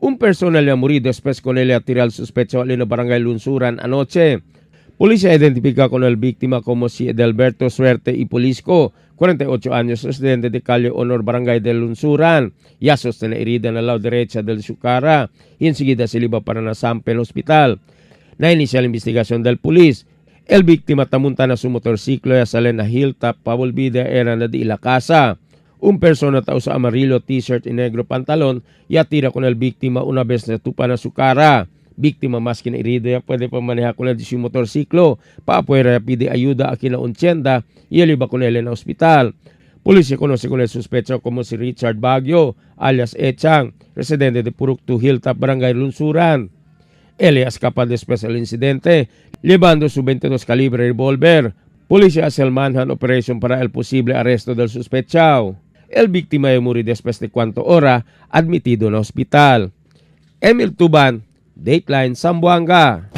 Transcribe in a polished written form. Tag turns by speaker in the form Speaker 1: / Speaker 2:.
Speaker 1: Un persona le murió después con él a tirar al sospechoso en el barangay Lunsuran anoche. Policía identifica con el víctima como si Edelberto Suerte y Polisco, 48 años, residente de Calle Honor, Barangay de Lunsuran. Ya sostiene herida en la lado derecha del su cara y enseguida se le iba para Nasampe el hospital. Na inicial investigación del pulis, el víctima tamunta na su motorciclo ya sale na hilltop pavolvida era na di la casa. Un persona ta usa amarillo t-shirt y negro pantalón ya tira con el víctima una vez na tupa na su cara. Víctima más que herido ya puede pa manejar con el de su motorciclo. Pa afuera ya pide ayuda aquí na un tienda y él iba con él en el hospital. Policía conoce con el sospecho como si Richard Baguio, alias Echang, residente de Puruktu Hilltop, Barangay Lunsuran. Él escapa después del incidente, llevando su 22 calibre revólver. Policía hace el manhunt operation para el posible arresto del sospechado. El víctima murió después de cuanto hora admitido en hospital. Emil Tuban, Dateline Zamboanga.